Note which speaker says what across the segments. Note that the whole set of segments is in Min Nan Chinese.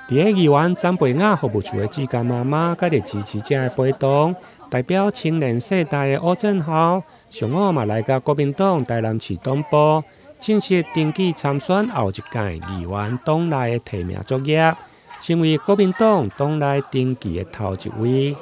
Speaker 1: 佇咧議員詹貝雅服務處的志工媽媽，佮著支持者的陪同，代表青年世代的吳正豪，上午嘛來到國民黨台南市黨部，正式登記參選後一屆議員黨內的提名作業，成為國民黨黨內登記的頭一位。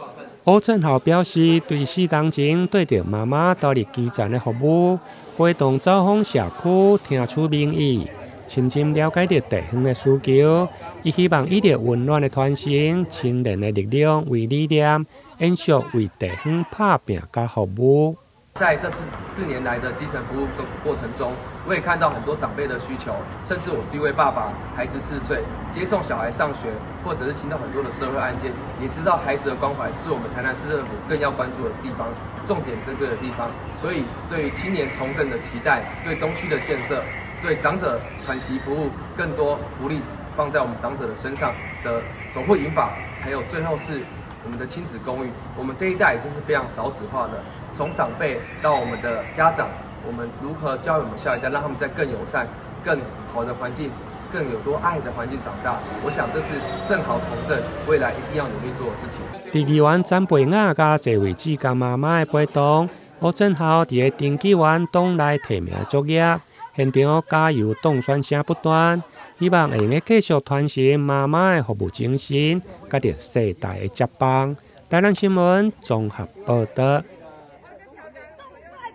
Speaker 1: 吳正豪表示，對四冬前對著媽媽投入基層的服務，陪同走訪社區，聽取民意，深深了解著地方的需求。伊希望以著溫暖的傳承、青年的力量為理念，延續為地方拍拚佮服務。
Speaker 2: 在這次4年來的基層服務過程中，我也看到很多長輩的需求，甚至我是一位爸爸，孩子4歲，接送小孩上學，或者是聽到很多的社會案件，也知道孩子的關懷是我們台南市政府更要關注的地方，重點針對的地方。所以，對於青年從政的期待，對東區的建設，對長者喘息服務，更多福利放在我們長者的身上的守護銀髮，還有最後是我們的親子共育，我們這一代就是非常少子化的。從長輩到我們的家長，我們如何教育我們下一代，讓他們在更友善、更好的環境、更有多愛的環境長大？我想這是正豪從政未來一定要努力做的事情。
Speaker 1: 佇議員詹貝雅佮這位志工媽媽的陪同，吳正豪佇咧登記完黨內提名作業，現場加油當選聲不斷，希望會用得繼續傳承媽媽的服務精神，佮著世代的接棒。台南新聞綜合報導。